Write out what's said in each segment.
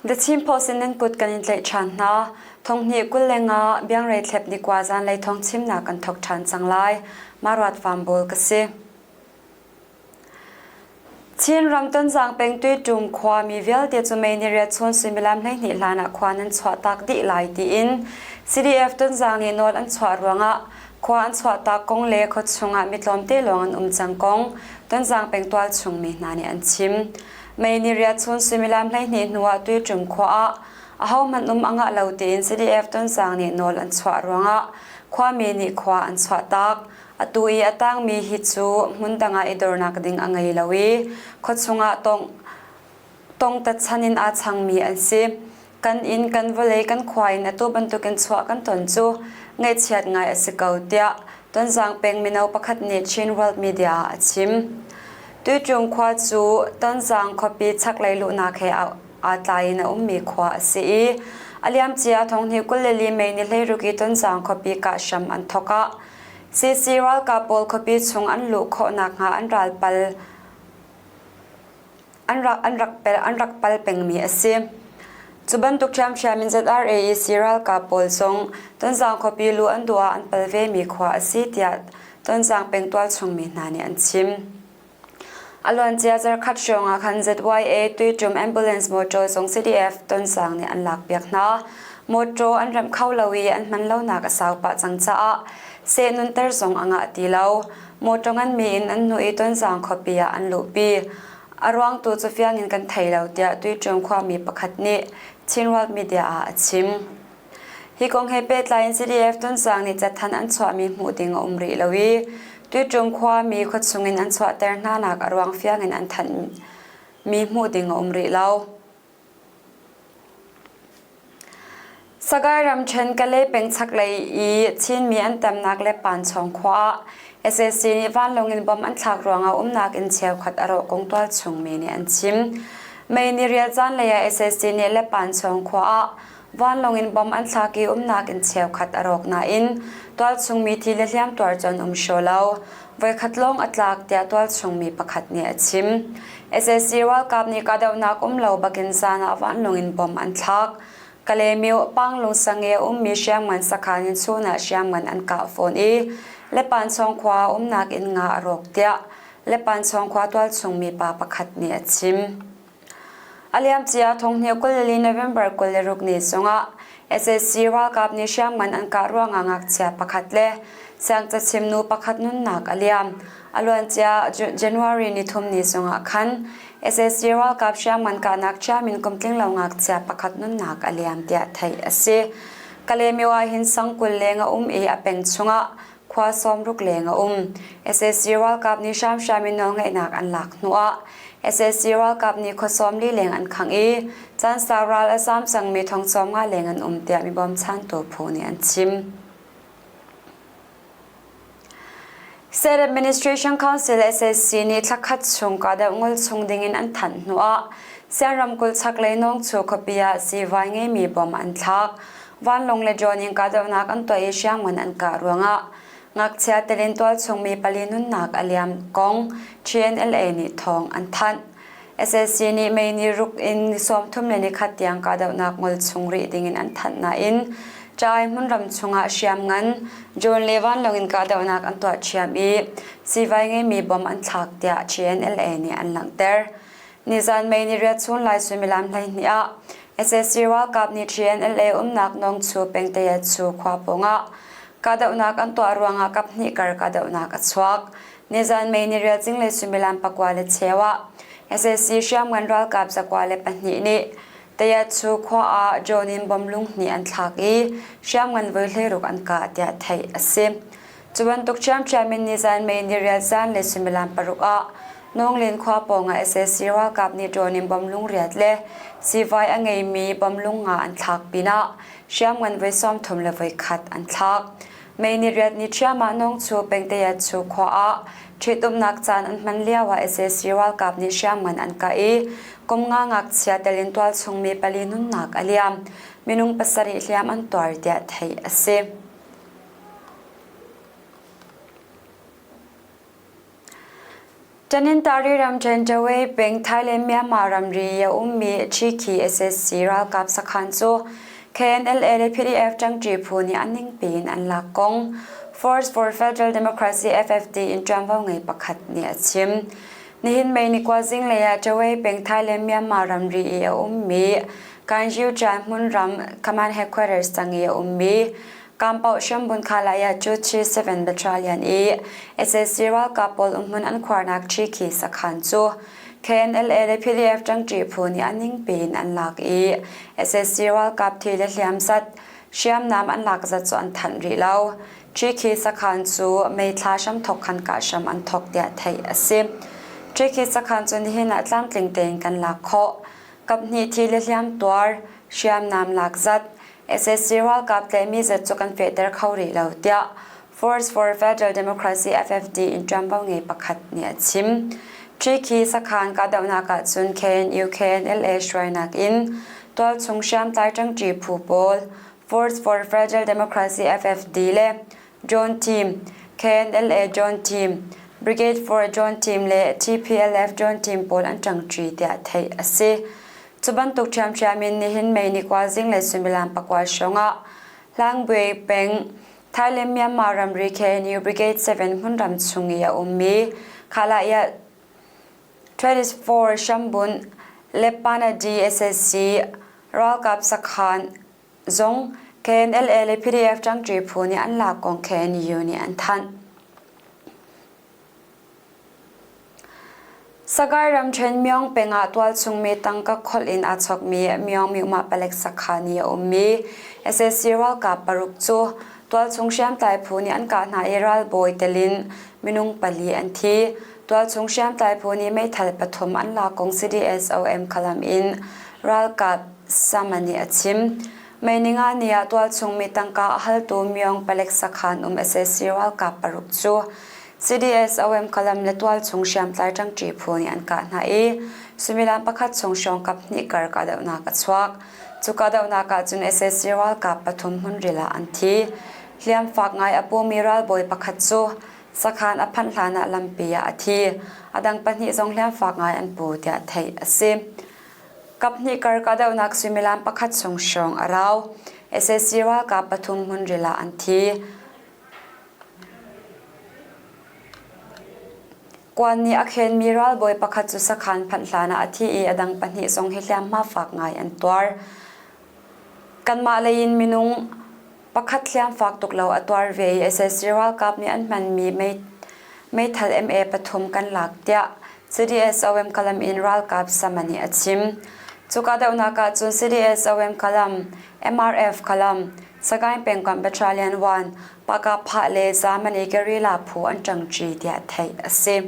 The Chin Post in nan kut kan in tlaih ṭhan hna. Thonghnih 25 Biangrei thlep ni kua zanlei thawng chimnak kan thawk ṭhan cang lai. Maruat Fambawl ka si. Chinram Tonzang peng Tuiṭum khuami vialte cu May ni riat chun suimilam 12 hlan ah khua nan chuahtak dih lai tiin CDF Tonzang nih nawl an chuah ruangah khua an chuahtak kong le khuachung ah mi tlawmte lawng an um cang kong Tonzang peng tualchung mi hna nih an chim. May ni riat chun suimilam 12 hnu ah Tuiṭum khua ah ahohmanh um a ngah lo tiin CDF Tonzang nih nawl an chuah ruangah khuami nih khua an chuahtak. Atu i a tangmi hi cu hmundang ah i dornak ding a ngei lo i khuachung ah tongtat chan in aa changmi an si. Kan inn, kan vawlei, kan khua in atu bantukin chuah kan ton cu ngaihchiat ngai a si ko, tiah Tonzang peng mino pakhat nih Chin World Media ah a chim. Tuiṭung khua cu Tonzang khuapi chaklei luhnak he aa tlaiin a ummi khua a si i a liamcia thonghnih 24 May ni 16 i Tonzang khuapi kah hram an thawk ah CC ralkap pawl khuapi chung an luh khawh nakhnga an ral pal an rak an rak pel an rak pal pengmi a si. Cu bantuk ṭhiamṭhiam in ZRAEC ralkap pawl zong Tonzang khuapi luh an duh ah an pal vemi khua a si tiah Tonzang peng tualchungmi hna nih an chim. A luancia zarkhat hrawng ah khan ZYA Tuiṭum ambulance motor zong CDF Tonzang nih an lakpiak hna. Motor an remh kho lo i an hman lonak a sau pah cang caah seh nunter zong a ngah ti lo. Motor nganmi in an hnuh i Tonzang khuapi ah an luhpi. A ruang tu cu fiang in kan thei lo tiah Tuiṭum khuami pakhat nih Chin World Media ah a chim. Hi kong he pehtlai in CDF Tonzang nih cathanh an chuahmi hmuh ding a um rih lo i Tuiṭum khuami khuachung in an chuahter hnanak a ruang fiang in an thanhmi hmuh ding a um rih lo. Sagaing ramṭhen Kalay peng chaklei i Chinmi an tamnak le Panchawng khua ah sac nih vanlawng in bomb an thlak ruangah umnak inn cheukhat a rawh kong tualchungmi nih an chim. May ni rial zaanlei ah sac nih le Panchawng khua ah Vanlawng in bomb an thlak i umnak inn cheukhat a rawk nain tualchung mi thi le hliamtuar cu an um hraw lo. Voikhat lawng a tlak tiah tualchung mi pakhat nih a chim. Sac ralkap nih kahdohnak um lo bakin zan ah vanlawng in bomb an thlak. Kalaymyo Panglung sang i a ummi hriamngan sakhan in chun ah hriamngan an kah fawn i Lepanchawng khua ah umnak inn nga a rawk tiah Lepanchawng khua tualchung mi pa pakhat nih a chim. A liamcia thonghnih 24 November 26 ni zongah sac ralkap nih hriamngan an kah ruangah ngakchia pakhat le siangcachim nu pakhat nunnak a liam. A luancia January nithum ni zongah khan sac ralkap hriamngan kahnak ṭhiam in kum tling lo ngakchia pakhat nunnak a liam tiah theih a si. Kalaymyo ah hin sang 20 leng a um i a peng chungah khua sawmruk leng a um. Sac ralkap nih hramhram in nawlngeihnak an lak hnuah sac ralkap nih khua 40 leng an khangh i caansau ral a zaam cangmi thong 50 leng an um tiah mi bawmchantu phu nih an chim. State Administration Council SAC nih thlakhat chung kahdoh ngol chung dingin an thanh hnuah Sian ramkulh chaklei Nawngchu khuapi ah siivai ngeimi bom an thlak. Vanlawng le drone in kahdohnak an tuah i hriamngan an kah ruangah ngakchia telin tualchung mi pali nunnak a liam kong TNLA nih thawng an thanh. Sac nih May ni ruk in ni 31 tiang kahdohnak ngol chung rih dingin an thanh nain Chai hmunram chungah hriamngan drone le vanlawng in kahdohnak an tuah ṭhiam i siivai ngeimi bom an thlak tiah TNLA nih an langhter. Nizan May ni riat chun lai suimilam 12 ah sac ralkap nih TNLA umnak Nawngchu pengtayat chu khua pawngah kahdohnak an tuah ruangah kaphnih kar kahdohnak a chuak. Nizan May ni riat zinglei suimilam 9:15 ah sac hriamngan ralkap 92 nih Tayatchu khua ah drone in bom lung hnih an thlak i hriamngan voi 16 an kah tiah theih a si. Cu bantuk ṭhiamṭhiam in nizan May ni riat zan le suimilam paruk ah Nawnglin khua pawngah sac ralkap nih drone in bom lungriat le siivai a ngeimi bom lung nga an thlak pinah hriamngan voi 30 le voi khat an thlak. May ni riat ni ṭhiam ah Nawngchu pengtayatchu khua ah ṭhitumnak caan an hman lioah sac ralkap nih hriamngan an kah i kum nga ngakchia tel in tualchungmi pali nunnak a liam. Minung pasarih hliam an tuar tiah theih a si. Tanintari ramṭhen Dawei peng Thailand Myanmar ramri a ummi Ṭhikhi SSC ralkap sakhan cu KNLA le PDF ṭangṭi phu nih a ningpi in an lak kong Force for Federal Democracy FFD in ṭuanvo ngei pakhat nih a chim. Nihin May ni kua zinglei ah Dawei peng Thailand Myanmar ramri i a ummi Kanjiu Chan hmunram Command Headquarters tang i a ummi Kampau Shambun Khalaya cu 37 Battalion i SAC ralkap pawl umhmun an khuarnak Ṭhikhi sakhan cu KNLA le PDF ṭangṭi phu nih a ningpi in an lak i SAC ralkap thi le hliam zat hriamnam an lak zat cu an thanh rih lo. Ṭhikhi sakhan cu May thla hramthawk khan kah hram an thawk tiah theih a si. Ṭhikhi sakhan cu nihin ah tlamtling tein kan lak khawh. Kaphnih thi le hliam tuar, hriamnam lak zat, SAC ralkap tlaihmi zat cu kan fehter kho rih lo tiah Force for Federal Democracy FFD in ṭuanvo ngei pakhat nih a chim. Ṭhikhi sakhan kahdohnak ahcun KNU KNLA hruainak in tualchung hriamtlai ṭangṭi phu pawl Force for Federal Democracy FFD le Drone Team, KNLA Drone Team, Brigade for Drone Team le TPLF Drone Team pawl an ṭangṭi tiah theih a si. Cu bantuk ṭhiamṭhiam in nihin May ni kua zinglei suimilam pakua hrawngah Hlangbuai peng Thailand Myanmar ramri KNU Brigade 7 hmunram chung i a ummi Khalayat 24 Shambun Lepanadi SSC ralkap sakhan zong KNLA le PDF ṭangṭi phu nih an lak kong KNU nih an thanh. Sagaing ramṭhen Myong peng ah tualchung mi tangka kholh in aa chawkmi Myong Myuhmah palek sakhan i a ummi sac ralkap paruk cu tualchung hriamtlai phu nih an kah hna i ralbawi tel in minung pali an thi. Tualchung hriamtlai phu nih meithal pathum an lak kong CDSOM Khalam in ralkap Sama nih a chim. May ninga ni ah tualchung mi tangka a haltu Myong palek sakhan um sac ralkap paruk cu CDSOM Kalam le tualchung hriamtlai ṭangṭi phu nih an kah hna i suimilam pakhat chung hrawng kaphnih kar kahdohnak a chuak. Cu kahdohnak ah cun sac ralkap pathum hmunril ah an thi. Hliam fak ngai a pumi ralbawi pakhat cu sakhan a phanh hlan ah lampi ah a thi. A dang pahnih zong hliam fak ngai an pu tiah theih a si. Kaphnih kar kahdohnak suimilam pakhat chung hrawng a rau. Sac ralkap pathum hmunril ah an thi. Kuan nih a khenmi ralbawi pakhat cu sakhan phanh hlanah a thi i a dang pahnih zong hi hliamhma fak ngai an tuar. Kanmah lei in minung pakhat hliam fak tuk lo a tuar ve i sac ralkap nih an hmanmi meithal MA pathum kan lak tiah CDSOM Kalam in ralkap Sama nih a chim. Cu kahdohnak ah cun CDSOM Kalam, MRF Kalam, Sagaing pengkomh Battalion 1, Pakaphah le Zamani guerrilla phu an ṭangṭi tiah theih a si.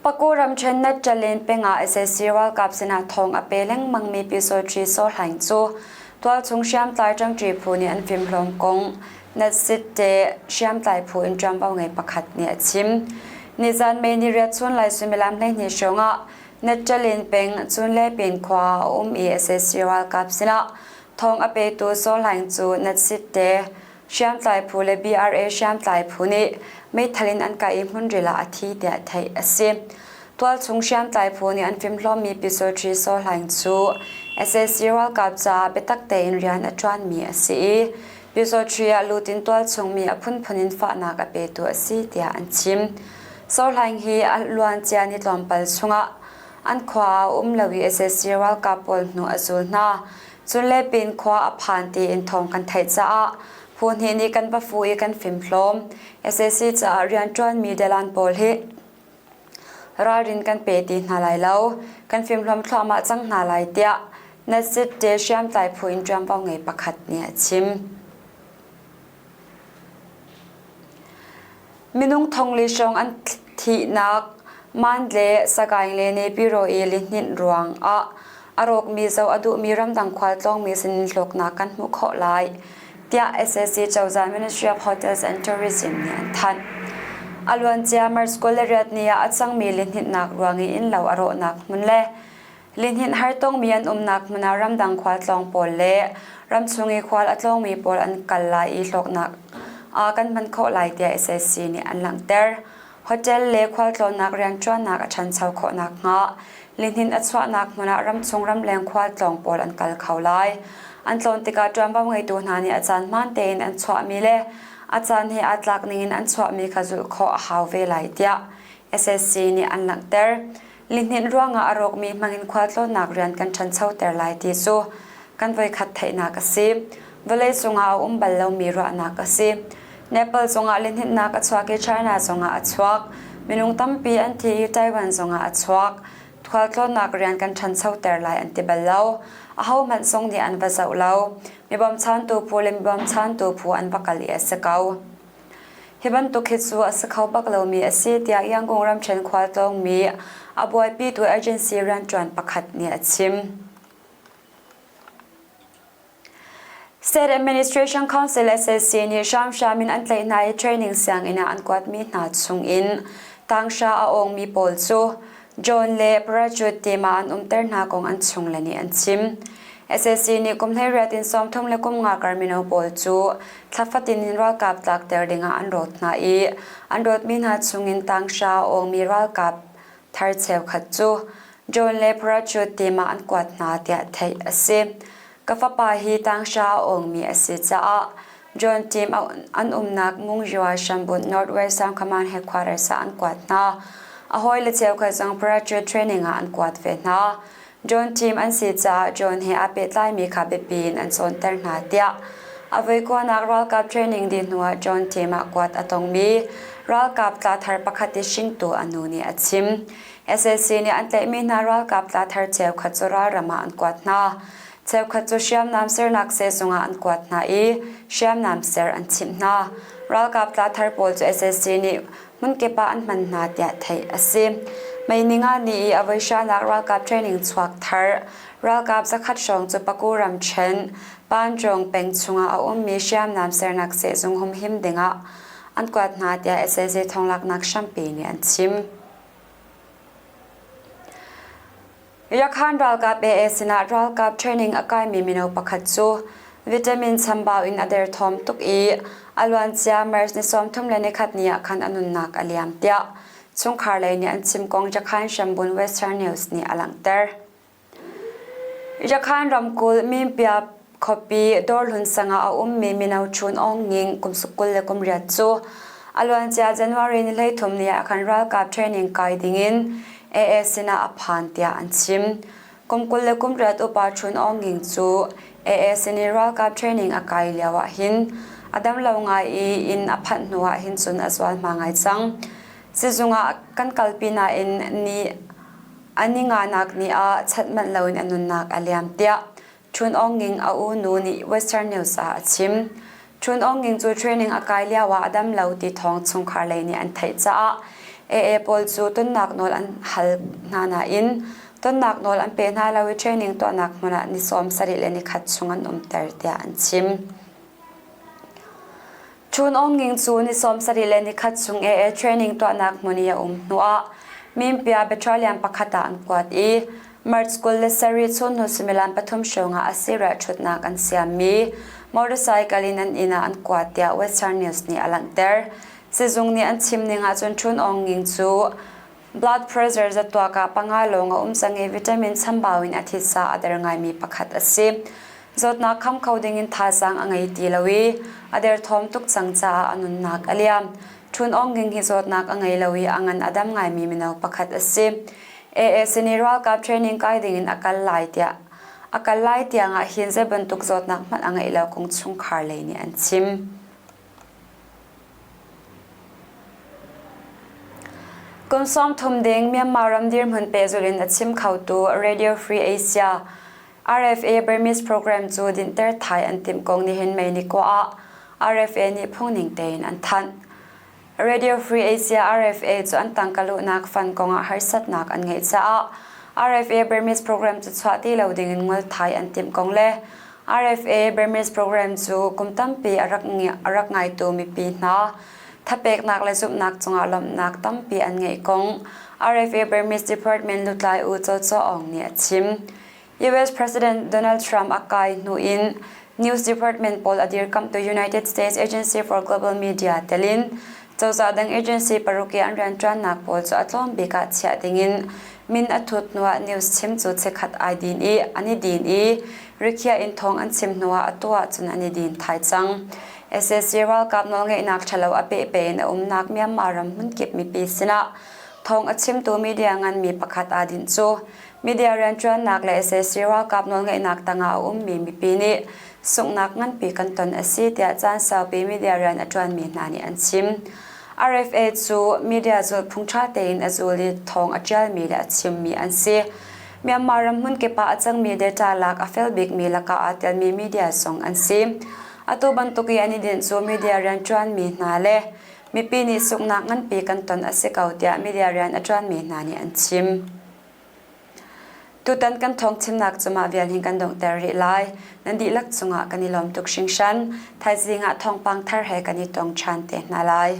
Paku ramṭhen Natṭalin peng ah sac ralkap sinah thawng a pe lengmangmi Pyusawṭhi Saw Hlaing cu tualchung hriamtlai ṭangṭi phu nih an fimhlawm kong Natsitte hriamtlai phu in ṭuanvo ngei pakhat nih a chim. Nizan May ni riat chun lai suimilam 12 hrawng ah Natṭalin peng Cunlepin khua a um i sac ralkap sinah thawng a petu Saw Hlaing cu Natsitte hriamtlai phu le BRA hriamtlai phu nih meithal in an kah i hmunril ah a thi tiah theih a si. Tualchung hriamtlai phu nih an fimhlawmmi Pyusawṭhi Saw Hlaing cu sac ralkap caah biatak tein rian a ṭuanmi a si i Pyusawṭhi ah lut in tualchung mi a phunphun in fahnak a petu a si tiah an chim. Saw Hlaing hi a luancia ni tlawmpal chungah an khua ah a um lo i sac ralkap pawl hnu a zul hna. Cun le pin khua a phan tiin thawng kan theih caah phu hnih nih kan va fu i kan fimhlawm. Sac caah rianṭuanmi dalan pawl hi ralrin kan pe ti hna lai lo. Kan fimhlawm thluahmah cang hna lai tiah Natsit te hriamtlai phu in ṭuanvo ngei pakhat nih a chim. Minung thongli hrawng an thihnak Mandle, Sagaing le Naypyidaw i lihninh ruang ah a rawkmi zoh a duhmi ramdang khualtlawngmi sinin hlawknak kan hmuh khawh lai, tiah sac cozah Ministry of Hotels and Tourism nih an thanh. A luancia March 28 ni ah a cangmi lihninhnak ruang i innlo a rawhnak hmun le Lihninh hartongmi an umnak hmun ah ramdang khualtlawng pawl le ramchung i khual a tlawngmi pawl an kal lai i hlawknak Ah kan hman khawh lai tiah SAC nih an langhter. Hotel le khualtlawnnak rianṭuannak a ṭhancho khawh nakhnga lihnin a chuahnak hmun ah ramchung ramleng khualtlawng pawl an kal kho lai. An tlawn tikah ṭuanvo ngeitu hna nih a caan hmaan tein an chuahmi le a caan he aa tlak ningin an chuahmi kha zulh khawh a hau ve lai tiah SSC nih an langhter. Lihninh ruangah a rawkmi hmangin khualtlawnnak rian kan ṭhanchoter lai ti cu kan voikhat theihnak a si. Vawleicung ah a um bal lomi ruahnak a si. Nepal zongah lihninhnak a chuak i China zongah a chuak. Minung tampi an thi i Taiwan zongah a chuak. Khualtlawnnak rian kan ṭhanchoter lai an ti bal lo. Ahohmanh zong nih an va zoh lo. Mi bawmchantu phu le mi bawmchantu phu an va kal i a si ko. Hi bantuk hi cu a si kho bak lomi a si tiah Yangon ramṭhen khualtlawngmi a buaipitu agency rianṭuan pakhat nih a chim. State Administration Council SAC nih hramhram in an tlaih hna i training sianginn ah an kuatmi hna chungin tanghra a awngmi pawl cu John le Parachute team ah an umter hna kong an chungle nih an chim. SAC nih kum 18 in 30 le kum nga kar mino pawl cu thla fatin in ralkap tlakter dingah an rawt hna i an rawtmi hna chungin tanghra a awngmi ralkap thar cheukhat cu John le Parachute team ah an kuat hna tiah theih a si. Ka fapa hi tanghra a awngmi a si caah John team an umnak Mungyua Shanbun Northwest Sound Command headquarters ah an kuat hna. A hawile cheukhat zong parachute training ah an kuat ve hna. John team an si caah John he aa pehtlaimi kha biapi in an cawnter hna tiah a voikuanak ralkap training dih hnuah John team ah kuat a tongmi ralkap tla thar pakhat i hringtu a nu nih a chim. SAC nih an tlaihmi hna ralkap tla thar cheukhat cu ralram ah an kuat hna. Cheukhat cu hriamnam sernak sehzung ah an kuat hna i hriamnam ser an chimh hna. Ralkap tla thar pawl cu SAC nih hmunkip ah an hman hna tiah theih a si. May ninga ni i a voi hranak ralkap training chuak thar ralkap zakhat hrawng cu Paku ramṭhen Panchong peng chungah a ummi hriamnam sernak sehzung humhim dingah an kuat hna tiah SAC thonglaknak hrampi nih an chim. Yakhan ralkap AA sinah ralkap training a kaimi mino pakhat cu vitamin chambau in a derthawm tuk i a luancia March ni 31 ni ah khan a nunnak a liam tiah chungkhar lei nih an chim kong Yakhan Hrambun Western News nih a langhter. Yakhan ramkulh Minpia Khuapi Dawrhlun sang ah a ummi mino Chun Aung Ning kum 28 cu a luancia January ni 13 ni ah khan ralkap training kai dingin AA sinah a phan tiah an chim. Kum 28 upa Chun Aung Ning cu AA sin i ralkap training a kai lio ah hin a dam lo ngai i inn a phanh hnu ah hin cun a zualhma ngai cang. Sizung ah kan kalpi nain ni a ni nganak ni ah chanh manh loin a nunnak a liam tiah Chun Aung Nging a u nu nih Western News ah a chim. Chun Aung Nging cu training a kai lio ah a dam lo ti thawng chungkhar lei nih an theih caah AA pawl cu tonnak nawl an hal hna nain tonnak nawl an pe hna lo i training tuahnak hmun ah ni 71 chung an umter tiah an chim. Chun Aung Nging cu ni 71 chung AA training tuahnak hmun i a um hnuah Mimpia Battalion pakhat ah an kuat i March 27 chun hnu suimilam pathum hrawngah a sirah ṭhutnak an siammi motorcycle in an inn ah an kuat tiah Western News nih a langhter. Sizung nih an chim ning ahcun Chun Aung Nging cu blood pressure zatuak ah panga lawng a um cang i vitamin chambau in a thisa a der ngaimi pakhat a si. Zawtnak kham kho dingin thazaang a ngei ti lo i a derthawm tuk cang caah a nunnak a liam. Chun Aung Nging hi zawtnak a ngei lo i a ngan a dam ngaimi mino pakhat a si. AA sini ralkap training kai dingin a kal lai tiah a kal lai tiangah hin zei bantuk zawtnak hmanh a ngeih lo kong chungkhar lei nih an chim. Kum 30 ding Myanmar ram dirhmun pehzulh in a chim khotu Radio Free Asia RFA Burmese program cu dinhter thai an timh kong nihin May ni kua ah RFA nih phungning tein an thanh. Radio Free Asia RFA cu an tangka luhnak fund kongah harsatnak an ngeih caah RFA Burmese program cu chuah ti lo dingin ngol thai an timh kong le RFA Burmese program cu kum tampi a rak, a rak ngaitu mipi hna thapeknak le zumhnak cungah lawmhnak tampi an ngeih kong RFA Burmese Department lutlai U Cho Cho Aung nih a chim. US President Donald Trump a kai hnu in News Department pawl a dirkamhtu United States Agency for Global Media telin cozah dang agency paruk i an rianṭuannak pawl cu a tlawm bik ah chiah dingin min a thut hnuah news chim cu chikkhat ai din i an i din i rikhiah in thawng an chim hnuah atu ahcun an i din thai cang. Sac ralkap nawlngeihnak ṭhalo a pehpe in a umnak Myanmar ram hmunkip mipi sinah thawng a chimtu media nganmi pakhat aa dinh cu Media rianṭuannak le sac ralkap nawlngeihnak tangah a ummi mipi nih sunghnak nganpi kan ton a si tiah caan saupi media rian a ṭuanmi hna nih an chim. RFA cu media zulhphung ṭha tein a zul i thawng a ṭialmi le a chimmi an si. Myanmar ram hmunkip ah a cangmi data lak a fel bikmi lakah aa telmi media zong an si. Atu bantuk i an i dinh cu media rianṭuanmi hna le mipi nih sunghnak nganpi kan ton a si ko tiah media rian a ṭuanmi hna nih an chim. Tutan kan thawngchimnak cu mah vial hin kan donghter rih lai. Nan dihlak cungah kan i lawm tuk hringhran. Thaizing ah thawngpang thar he kan i tong ṭhan te hna lai.